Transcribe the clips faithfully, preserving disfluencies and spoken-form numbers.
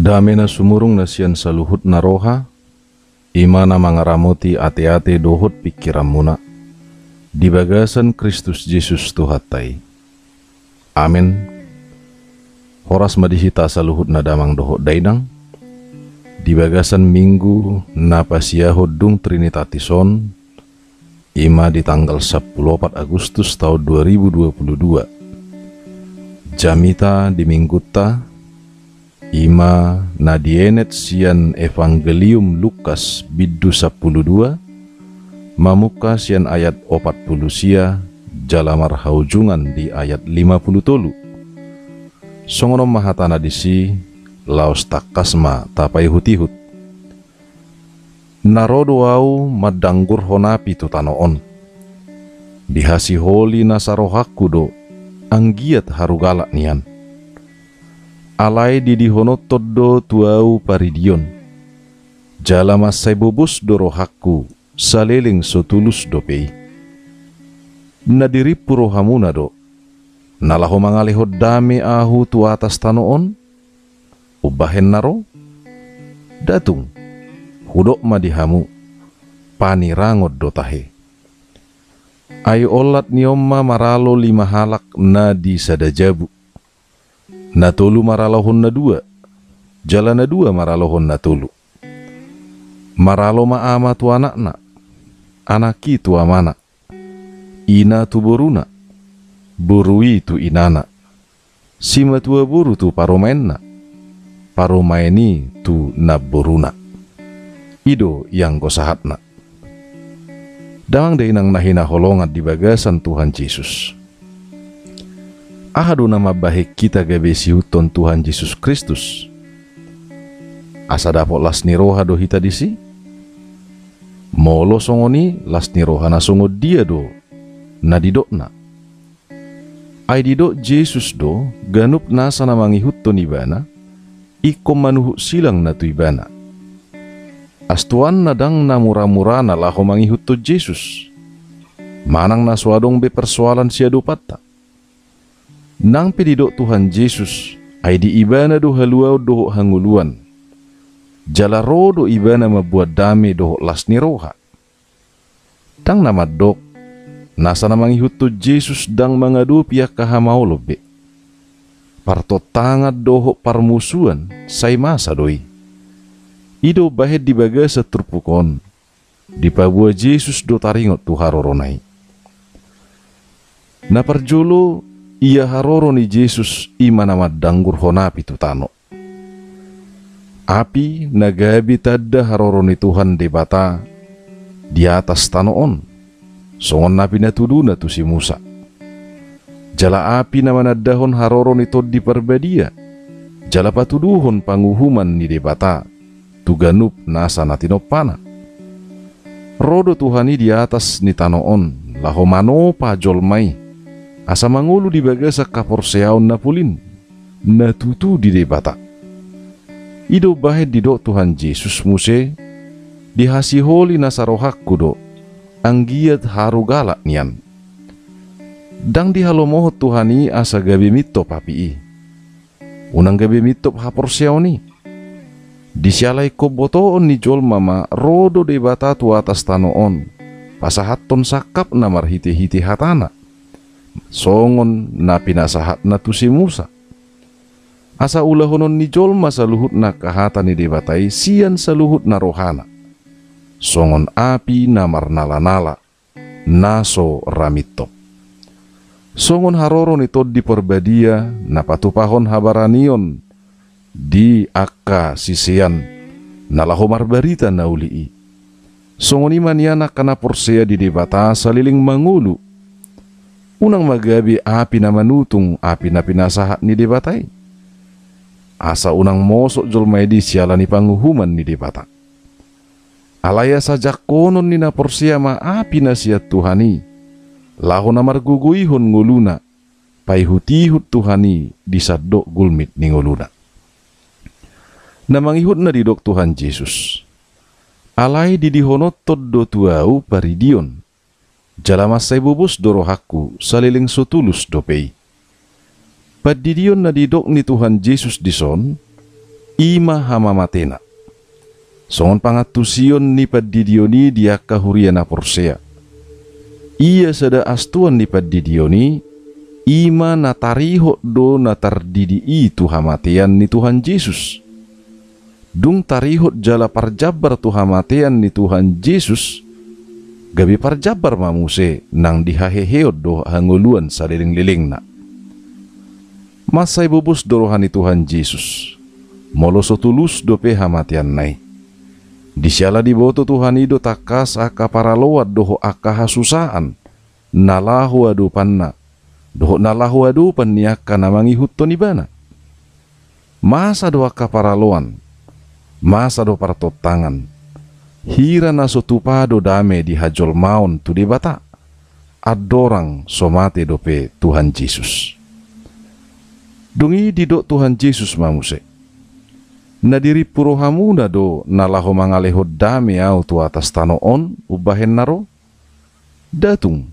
Dame na sumurung na sian saluhut na roha, i ma na mangaramoti ateate dohot pingkiranmuna, di bagasan Kristus Jesus Tuhanta i. Amen. Horas ma di hita saluhutna damang dohot dainang, di bagasan minggu na pasiahon dung Trinitatis on, i ma di tanggal sampulu opat Agustus taon dua ribu dua pulu dua. Jamita di minggunta, i ma na dienet sian Evangelium Lukas bindu sampulu dua, mamungka sian ayat opat pulu sia, jala marhaujungan di ayat lima pulu tolu. Songon on ma hatana disi, laos tangkas ma tapaihutihut. Na ro do Ahu mandanggurhon api tu tano on. Dihasiholi nasa rohangku do, anggiat haru galak nian. Alai didihononhon do tu Ahu paridion. Jala mansai bobos do rohangku, saleleng so tulus dope i. Na dirimpu rohamuna do, na laho mangalehon dame Ahu tu atas tano on? Umbahen na ro? Nda tung, hudok ma di hamu, panirangon do tahe. Ai olat ni on ma maralo lima halak na di sada jabu. Na tolu maralohon na dua, jala na dua maralohon na tolu. Maralo ma ama tu anakna, anak i tu amana, ina tu boruna, boru i tu inana, simatua boru tu parumaenna, parumaen i tu namboruna. I do ianggo sahatna. Damang dainang na hinaholongan di bagasan Tuhan Jesus. Aha do na mambahen hita gabe siihuthon Tuhan Jesus Kristus? Asa dapot las ni roha do hita disi? Molo songon i, las ni roha na songon dia do na didokna? Ai didok Jesus do, ganup nasa na mangihuthon Ibana, ingkon manuhuk silang na tu Ibana. Astuanna ndang na muramurana laho mangihuthon Jesus. Manang na so adong be persoalan siadopanta. Nang pe didok Tuhan Jesus, ai di Ibana do haluaon dohot hangoluan. Jala ro do Ibana mamboan dame dohot las ni roha. Ndang na mandok, nasa na mangihuthon Jesus ndang mangadopi angka hamaolon be. Partontangan dohot parmusuan, sai masa do i. I do umbahen di bagasan turpuk on, dipaboa Jesus do taringot tu harorona i. Na parjolo, ia haroro ni Jesus i ma na mandanggurhon api tu tano. Api na gabe tanda haroro ni Tuhan Debata di atas tano on, songon na pinatuduna tu si Musa. Jala api na manandahon haroro ni Tondi Parbadia, jala patuduhon panguhuman ni Debata tu ganup nasa na tinompana. Ro do Tuhan i di atas ni tano on, laho manopa jolma i, asa mangolu di bagasan haporseaon na polin, na tutu di Debata. I do umbahen didok Tuhan Jesus muse, dihasiholi nasa rohangku do, anggiat haru galak nian. Ndang dihalomohon Tuhan i asa gabe mintop api i. Unang gabe mintop haporseaon i. Di siala ingkon botoon ni jolma ma ro do Debata tu atas tano on, pasahathon sangkapna marhitehite hatana, songon na pinasahatna tu si Musa. Asa ulahonon ni jolma saluhutna angka hata ni Debata i sian saluhutna rohana, songon api na marnalanala, na so ra mintop. Songon haroro ni Tondi Parbadia na patupahon habaranion di angka sisean na laho marbarita na uli i. Songon i ma nian angka na porsea di Debata saleleng mangolu. Unang ma gabe api na manutung api na pinasahat ni Debata i. Asa unang mosok jolma i di siala ni panguhuman ni Debata. Alai asa jangkonon ni na porsea ma api na sian Tuhan i, laho na margogoihon ngoluna, paihutihut Tuhan i di sandok gulmit ni ngoluna. Na mangihut na didok Tuhan Jesus. Alai didihononhon do tu ahu paridion. Jala mansai bobos do rohangku saleleng so tulus dope i. Pandidion na didok ni Tuhan Jesus dison, i ma hamamatena. Songon pangantusion ni pandidion i di angka huria na porsea. Ia sada astuan ni pandidion i, i ma na tarihot do na tardidi i tu hamatean ni Tuhan Jesus. Dung tarihot jala parjambar tu hamatean ni Tuhan Jesus, gabe parjambar ma muse nang di haheheon dohot hangoluan salelenglelengna. Mansai bobos do roha ni Tuhan Jesus, molo so tulus dope hamateanna i. Di siala diboto Tuhan i do tangkas angka paraloan dohot angka hasusaan na laho adopanna, dohot na laho adopan ni angka na mangihuthon ibana. Masa do angka paraloan, masa do partontangan, hira na so tupa do dame di hajolmaon tu Debata, andorang so mate dope Tuhan Jesus. Dung i didok Tuhan Jesus ma muse: Na dirimpu rohamuna do na laho mangalehon dame Ahu tu atas tano on umbahen na ro? Nda tung,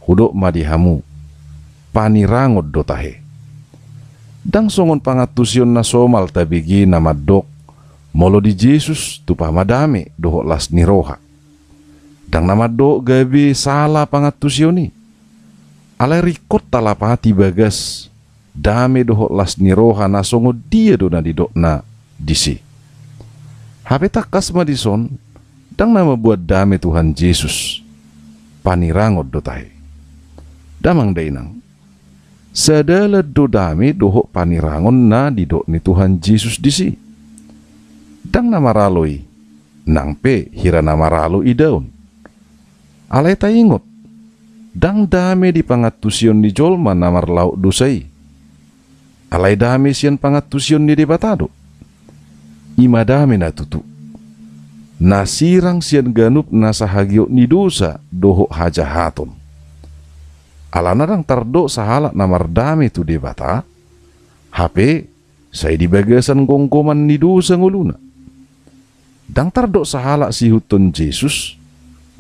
hudok ma di hamu, panirangon do tahe. Ndang songon pangantusion na somal tabege na mandok, molo di Jesus tupa ma dame dohot las ni roha. Ndang na mandok gabe sala pangantusion i. Alai ringkot talapati bagas dame dohot las ni roha na songon dia do na didokna disi. Hape tangkas ma dison, ndang na mambuat dame Tuhan Jesus, panirangon do tahe. Damang dainang, sadalan do dame dohot panirangon na didok ni Tuhan Jesus disi. Ndang na maralo i, nang pe hira na maralo idaon. Alai taingot, ndang dame di pangantusion ni jolma na marlaok dosa i. Alai dame sian pangantusion ni Debata do. I ma dame na tutu, na sirang sian ganup nasa hagiot ni dosa dohot hajahaton. Alana ndang tardok sahalak na mardame tu Debata, hape sai di bagasan gomgoman ni dosa ngoluna. Ndang tardok sahalak siihuthon Jesus,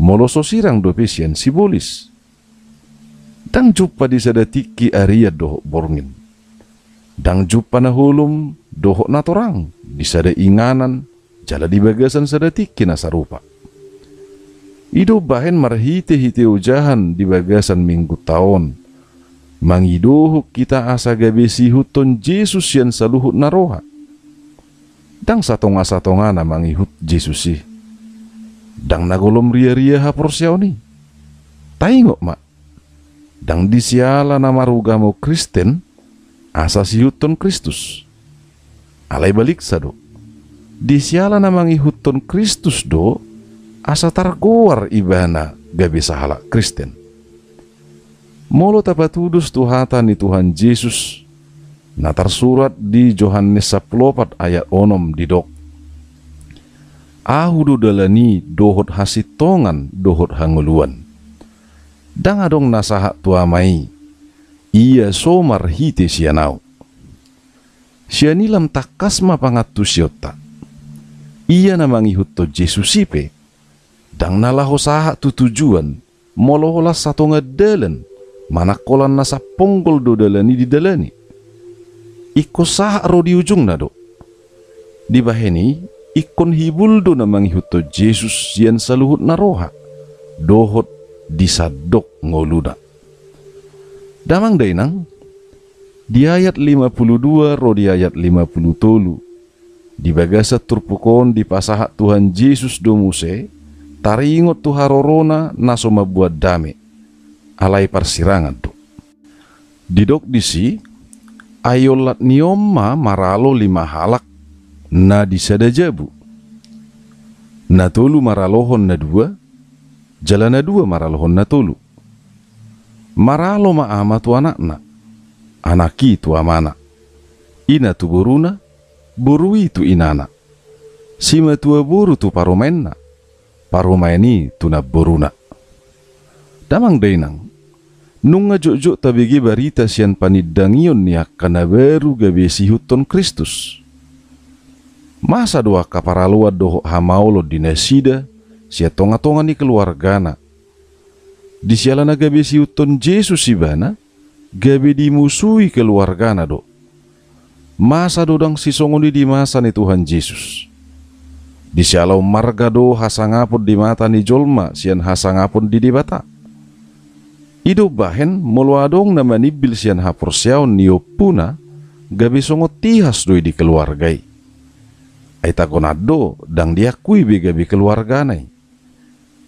molo so sirang dope sian sibolis. Ndang jumpa di sada tingki arian dohot borngin. Ndang jumpa na holom dohot na torang di sada inganan jala di bagasan sada tingki na sarupa. I do umbahen marhitehite ojahan di bagasan Minggunta on, mangidohon hita asa gabe siihuthon Jesus sian saluhut na roha. Ndang satonga-satonga na mangihut Jesus i. Ndang na golom ria-ria haporseaon i. Taingot ma, ndang di siala na marugamo Kristen asa siihuthon Kristus. Alai baliksa do. Di siala na mangihuthon Kristus do asa targoar ibana gabe sahalak Kristen. Molo tapatudos tu hata ni Tuhan Jesus, na tarsurat di Johannes sampulu opat ayat onom didok: Ahu do dalan i dohot hasintongan dohot hangoluan. Ndang adong na sahat tu Ama i, ia so marhite sian Ahu. Sian i lam tangkas ma pangantusionta. Ia na mangihuthon Jesus i pe, ndang na laho sahat tu tujuan, molo holan satonga dalan, manang holan na samponggol do dalan i didalani. Ingkon sahat ro di ujungna do. Dibahen i, ingkon hibul do na mangihuthon Jesus sian saluhut na roha, dohot di sandok ngoluna. Damang dainang, di ayat lima pulu dua ro di ayat lima pulu tolu, di bagasan turpuk on dipasahat Tuhan Jesus do muse taringot tu harorona na so mambuat dame, alai parsirangan do. Didok disi, ai olat ni on ma maralo lima halak na di sada jabu. Na tolu maralohon na dua, jala na dua maralohon na tolu. Maralo ma ama tu anakna, anak i tu amana, ina tu boruna, boru i tu inana, simatua boru tu parumaenna, parumaen i tu namboruna. Damang dainang, nunga jotjot tabege barita sian panindangion ni angka na baru gabe siihuthon Kristus. Masa do angka paraloan dohot hamaolon di nasida sian tongatonga ni keluargana. Di siala na gabe siihuthon Jesus ibana, gabe dimusui keluargana do. Masa do ndang sisongon i di masa ni Tuhan Jesus. Di siala ummarga do hasangapon di mata ni jolma sian hasangapon di Debata. I do umbahen molo adong na manimbil sian haporseaon ni ompuna, gabe songon tihas do i di keluarga i. Ai tagonan do ndang diakui be gabe keluargana i.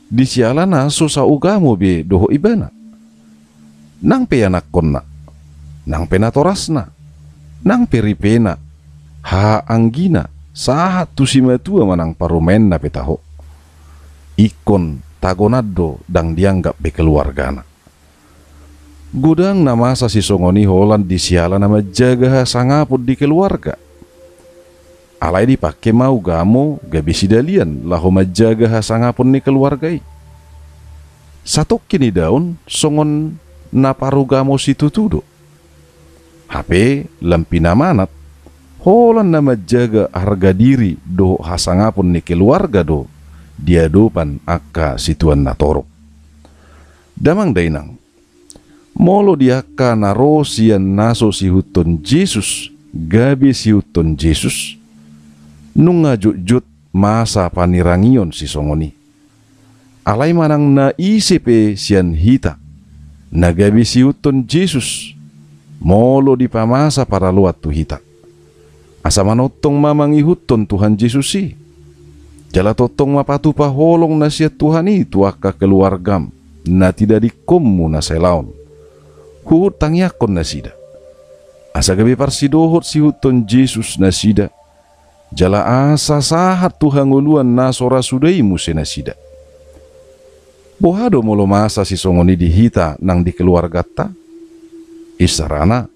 Di siala na so saugamo be dohot ibana. Nang pe ianakkonna, nang pe natorasna, nang pe ripena, hahaanggina, sahat tu simatua manang parumaenna pe taho. Ingkon tagonan do ndang dianggap be keluargana. Godang na masa sisongon i holan di siala na manjaga hasangapon di keluarga. Alai dipangke ma ugamo gabe sidalian laho manjaga hasangapon ni keluarga i. Satongkin idaon songon na parugamo situtu do. Hape lam pinamanat, holan na manjaga harga diri dohot hasangapon ni keluarga do di adopan angka situan na torop. Damang dainang, molo di angka na ro sian na so siihuthon Jesus gabe siihuthon Jesus, nunga jotjot masa panirangion sisongon i. Alai manang na ise pe sian hita na gabe siihuthon Jesus, molo dipamasa paraloan tu hita, asa manongtong ma mangihuthon Tuhan Jesus i. Jala tongtong ma patupa holong na sian Tuhan i tu angka keluargam na tinadingkonmu na salaon. Huhut tangiangkon nasida, asa gabe parsidohot siihuthon Jesus nasida, jala asa sahat tu hangoluan na so ra suda i muse nasida. Boha do molo masa sisongon i di hita nang di keluarganta? Isarana,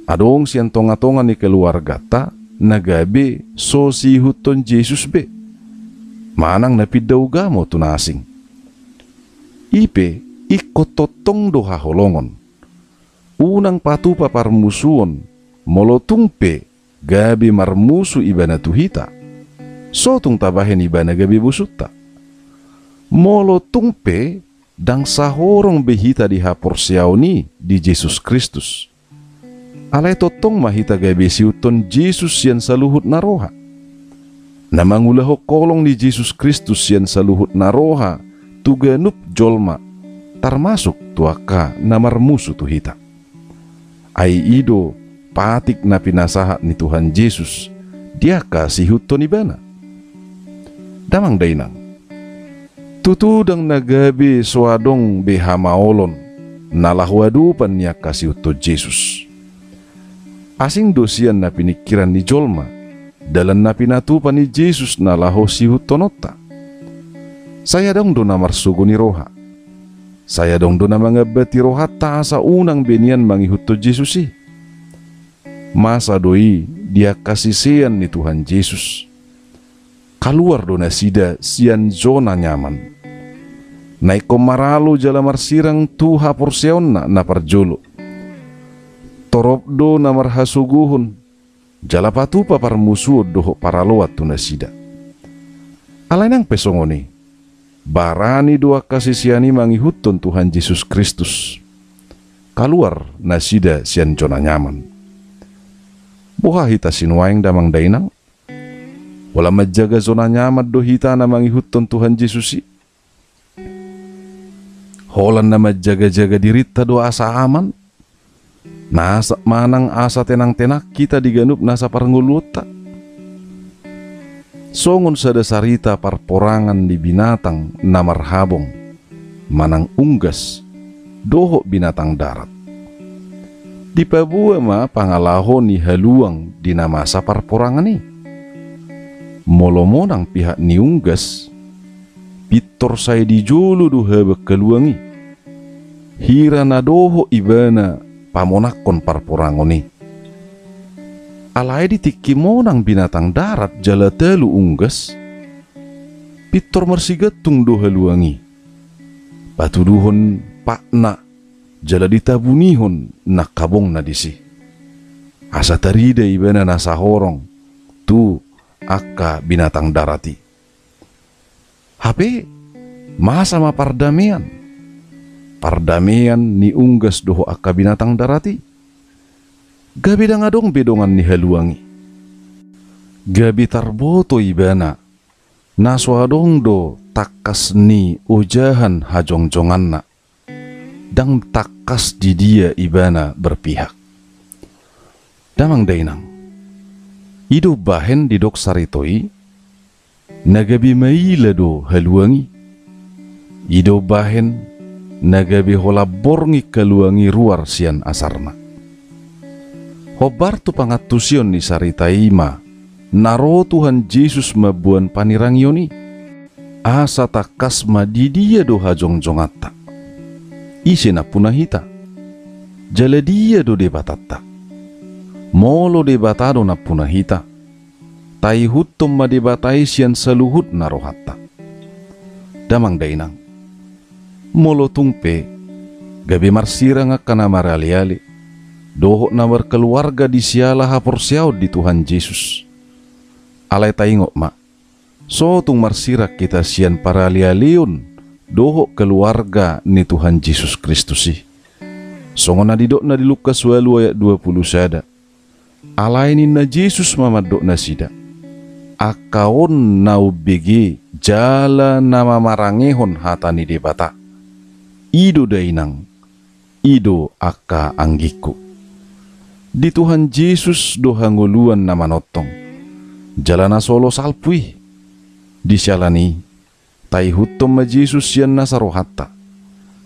adong sian tongatonga ni keluarganta na gabe so siihuthon Jesus be, manang na pinda ugamo tu na asing. I pe ingkon tongtong do haholongon. Unang patupa parmusuon, molo tung pe gabe marmusu ibana tu hita, so tung tabahen ibana gabe bosunta. Molo tung pe ndang sahorong be hita di haporseaon i di Jesus Kristus, alai tongtong ma hita gabe siihuthon Jesus sian saluhut na roha, na mangulahon holong ni Jesus Kristus sian saluhut na roha tu ganup jolma, tarmasuk tu angka na marmusu tu hita. Ai i do patik na pinasahat ni Tuhan Jesus di angka siihuthon ibana. Damang dainang, tutu ndang na gabe so adong be hamaolon na laho adopan ni angka siihuthon Jesus. Asing do sian na piningkiran ni jolma dalan na pinatupa ni Jesus na laho siihuthononta. Sai adong do na marsogo ni roha. Sai adong do na mangambati rohanta asa unang be nian mangihuthon Jesus i. Masa do i di angka sisean ni Tuhan Jesus. Kaluar do nasida sian zona nyaman, na ingkon maralo jala marsirang tu haporseaonna na parjolo. Torop do na marhasogohon jala patupa parmusuon dohot paraloan tu nasida. Alai nang pe songon i, barani do angka sisean i mangihuthon Tuhan Jesus Kristus. Kaluar nasida sian zona nyaman. Boha hita sinuaeng, damang dainang? Holan manjaga zona nyaman do hita na mangihuthon Tuhan Jesus i? Holan na manjagajaga dirinta do asa aman, na asa manang asa tenangtenang hita di ganup nasa parngoluonta. Songon sada sarita parporangan ni binatang na marhabong manang unggas dohot binatang darat. Dipaboa ma pangalaho ni haluang di na masa parporangan i. Molo monang pihak ni unggas, pintor sai di jolo do habang haluang i, hira na dohot ibana pamonangkon parporangon i. Alai di tingki monang binatang darat jala talu unggas, pintor marsigantung do haluang i, patuduhon patna jala ditabunihon nangkabongna disi, asa tarida ibana na sahorong tu angka binatang darat i. Hape masa ma pardamean, pardamean ni unggas dohot angka binatang darat i. Gabe ndang adong be dongan ni haluang i. Gabe tarboto ibana, na so adong do tangkas ni ojahan hajongjonganna. Ndang tangkas di dia ibana berpihak. Damang dainang, i do bahen didok sarito i, na gabe maila do haluang i. I do bahen na gabe holan borngin haluang i ruar sian asarna. Hombar tu pangantusion ni sarita i ma na ro Tuhan Jesus mamboan panirangion i. Asa tangkas ma di dia do hajongjonganta. Ise nampuna hita? Jala dia do Debatanta? Molo Debata do nampuna hita, taihuthon ma Debata i sian saluhutna rohanta. Damang dainang, molo tung pe gabe marsirang angka na maraleale dohot na markeluarga di siala haporseaon di Tuhan Jesus. Alai taingot ma, so tung marsirang hita sian paralealeon dohot keluarga ni Tuhan Jesus Kristus i. Songon na didokna di Lukas ualu ayat dua pulu sada. Alai ninna Jesus ma mandok nasida, angka on na umbege jala na mamarangehon hata ni Debata. I do dainang, i do angka anggingku. Di Tuhan Jesus do hangoluan na manongtong, jala na so olo salpu i. Di siala ni i, taihuthon ma Jesus sian nasa rohanta.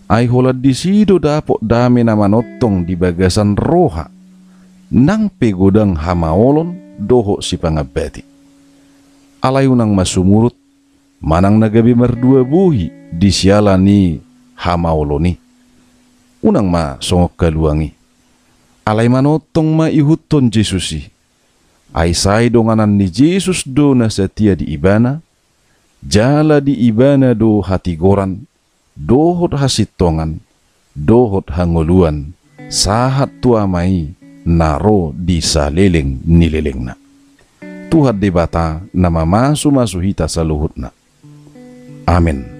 Ai holan disi do dapot dame na manongtong di bagasan roha, nang pe godang hamaolon dohot sipangambati. Alai unang ma sumurut manang na gabe mardua bohi di siala ni hamaolon i. Unang ma songon haluang i. Alai manongtong ma ihuthon Jesus i. Ai sai donganan ni Jesus do na satia di ibana, jala di ibana do hatigoran, dohot hasintongan, dohot hangoluan, sahat tu Ama i na ro di saleleng ni lelengna. Tuhan Debata na mamasumasu hita saluhutna. Amen.